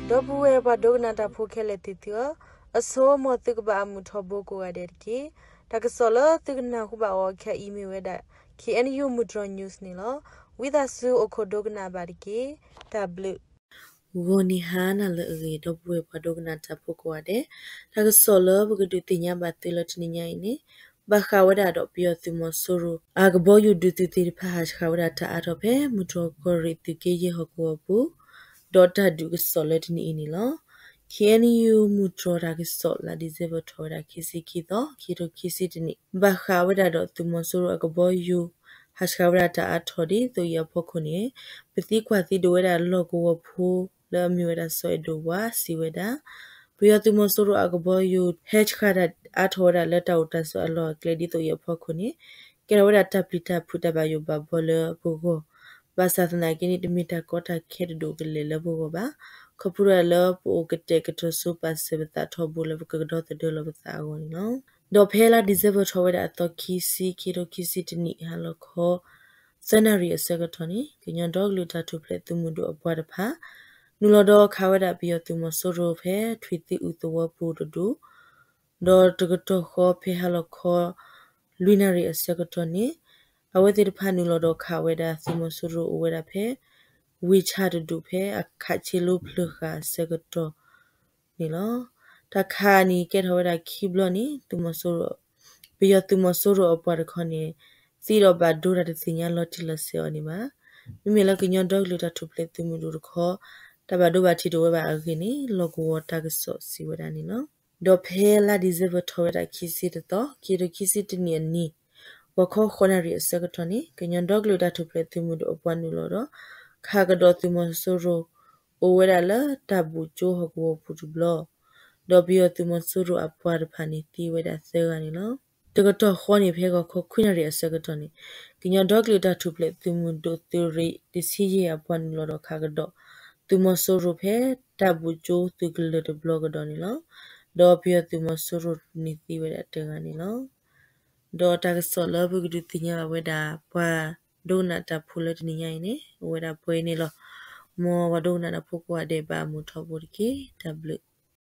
ဒီပုၢ်ဝဲၢ်ပှၤဒိကနၣ်တၢ်ဖိခဲလၢာ်သ့ၣ်သုဧၢ, အဆိ မ်သုကဘၣ်အမုာ်ထီဘိကိးဂၤဒဲးတက့ၢ်. တၢ်ကစီၣ်လၢသုကနၢ်ဟူဘၣ်အီၤခဲအံၤမ့ၢ်ဝဲဒၣ် K N U မုၢ်တြီၤ news န့ၣ်လီၤ. ဝံသးစူၤအိၣ်ခိးဒိကနၣ်ဘၣ်တက့ၢ်. တၢ်ဘျုး ဂီၤနံၤဟါနၤလၢအဂ့ၤ ဒီပုၢ်ဝဲၢ်ပှၤဒိကနၣ်တၢ်ဖိကိးဂၤဒဲး, တၢ်ကစီၣ်လၢပကဒုးသ့ၣ်ညါဘၣ်သုလၢတနံၤညါအံၤန့ၣ် ဘၣ်ဃးဝဲဒၣ်ဒီးပယီၤသုးမီၤစိရိၤ အကဘီယူၤဒုးသုးသ့ၣ်တဖၣ်ဟးဆှဲးဝဲဒၣ်တၢ်အါထီၣ်ဖဲ မုၢ်တြီၤကီၢ်ရ့ၣ်သုးက့ယဲၢ်ဟီၣ်ကဝီၤပူၤ, ဒီးတၢ်ဒုးကစီၣ်လၢတနံၤအံၤန့ၣ်လီၤ. K N U မုၢ်တြီၤတၢ်ကစီၣ် လါဒံၣ်စ့ဘၢၣ်ထီၣ်ဝဲဒၣ်ခံဆံခံသီ ခံကထိခံဆံတနံၣ် ဘၣ်ဃးဝဲဒၣ်ဒီးသုးမီၤစိရိၤအကဘီယူၤ ဟးဆှဲးဝဲဒၣ်တၢ်အါထီၣ်ဒ်သိးအံၤအဖီခိၣ်န့ၣ် ပသံကွၢ်သံဒိးဝဲဒၣ်လီၢ်ကဝီၤဖိလၢအမ့ၢ်ဝဲဒၣ်စီၤအဲၣ်ဒိၣ်ဝါစံးဝဲဒၣ် ပယီၤသုးမီၤစိရိၤအကဘီယူၤဟဲဆှဲးတၢ်အါထီၣ်ဝဲဒၣ်လၢတၢ်အိၣ်တၢ်ဆိးအလီၢ်အကျဲဒ်သိးအံၤအဖီခိၣ်န့ၣ် ကဲထီၣ်ဝဲဒၣ်တၢ်ပျံၤတၢ်ဖုးတၢ်ဘၣ်ယိၣ်ဘၣ်ဘှီလၢပဂီၢ်, ဘၣ်ဆၣ်သနာ်က့န့ၣ် တမ့ၢ်တၢ်ကီတၢ်ခဲတဒိၣ်ကလဲာ်လၢပဂီၢ်ဘၣ်. ခီဖျိဒၣ်လၢပအိၣ်ကတဲာ်ကတီၤဆိပာ်စၢၤပသးထီဘိလၢပကကဒီသဒၢလီၤပသးအဂီၢ်န့ၣ်လီၤ. ဒီးဖဲလါဒံၣ်စ့ဘၢၣ်ထီၣ်ဝဲဒၣ်အသီခံဆံ ခံကထိခံဆံတနံၣ် ဟါလီၤခီ သၢနၣ်ရံၣ်အဆၢကတီၢ်န့ၣ် ကညီဒီကလုာ်တၢ်ထူၣ်ဖျဲးသုးမုၢ်ဒိၣ်အပှၤတဖၣ် နုာ်လီၤဒီးခးဝဲဒၣ်ပယီၤသုးမီၤစိရိၤဖဲထွံၣ်သံအူသဝီပူၤတဒူၣ်, ဒီးတကတီၢ်ဃီဖဲဟါလီၤခီ လွံၢ်နၣ်ရံၣ်အဆၢကတီၢ်န့ၣ် အဝဲသ့ၣ်တဖၣ်နုာ်လီၤဒီးခးဝဲဒၣ်သုးမီၤစိရိၤအိၣ်ဝဲဒၣ်ဖဲ ဝ့ၢ်ဆၣ်တဒူၣ်ဖဲအခးဆ့လိဖျၢၣ်ဃာ်အဆၢကတီၢ်န့ၣ်လီၤ. တၢ်ခးန့ၣ်ကဲထီၣ်ဝဲဒၣ်ခံဘျီန့ၣ် သုးမီၤစိရိၤ ပယီၤသုးမီၤစိရိၤအပှၤတခီန့ၣ် သံဒီးဘၣ်ဒိတၢ်တသ့ၣ်ညါလီၤတံၢ်လီၤဆဲးအီၤန့ၣ်ဘၣ်. မ့မ့ၢ်လၢကညီဒီကလုာ်တၢ်ထူၣ်ဖျဲးသုးမုၢ်ဒိၣ်တခီ တၢ်ဘၣ်ဒိဘၣ်ထံးတအိၣ်ဝဲဘၣ်အဂ့ၢ်န့ၣ် လီၢ်ကဝီၤတၢ်ကစီၣ်စံးဝဲဒၣ်န့ၣ်လီၤ. ဒီးဖဲလါဒံၣ်စ့ဘၢၣ်ထီၣ်ဝဲဒၣ်ခံဆံတသီ ခံကထိခံဆံတနံၣ်အနံၤ ဂီၤခီဃိးနၣ်ရံၣ်အဆၢကတီၢ်န့ၣ် ကညီဒီကလုာ်တၢ်ထူၣ်ဖျဲးသုးမုၢ်ဒိၣ်အပှၤနုာ်လီၤဒီး ခးကဒီးသုးမီၤစိရိၤ အိၣ်ဝဲဒၣ်လၢတၢ်ဘူၣ်ကၠိဟီၣ်ကဝီၤပူၤတဘျီ, ဒီးပယီၤသုးမီၤစိရိၤအပှၤတဖၣ်န့ၣ်သံဝဲဒၣ်သၢဂၤန့ၣ်လီၤ. တကတီၢ်ဃီန့ၣ် ဖဲဂီၤခီခွံနၣ်ရံၣ်အဆၢကတီၢ်န့ၣ် ကညီဒီကလုာ်တၢ်ထူၣ်ဖျဲးသုးမုၢ်ဒိၣ်သုးရ့ၣ်တဆံယဲၢ်အပှၤနုာ်လီၤဒီးခးကဒီး သုးမီၤစိရိၤဖဲတၢ်ဘူၣ်ကၠိသုးကလၢၤတဘျီကဒီးန့ၣ်လီၤ. ဒီးပယီၤသုးမီၤစိရိၤန့ၣ်သံဝဲဒၣ်တဂၤန့ၣ်လီၤ. ဒီးတၢ်ကစီၣ်လၢပကဒုးသ့ၣ်ညါဘၣ်ဝဲဒၣ် ပှၤဒိကနၣ်တၢ်ဖိလၢတနံၤညါအံၤန့ၣ် အိၣ်ဝဲဒၣ်ပှဲၤန့ၣ်လီၤ. မ်ပှၤဒိကနၣ်တၢ်ဖိကိးဂၤဒဲးဘၣ်အမုာ်ထီဘိတက့ၢ်. တၢ်ဘျုး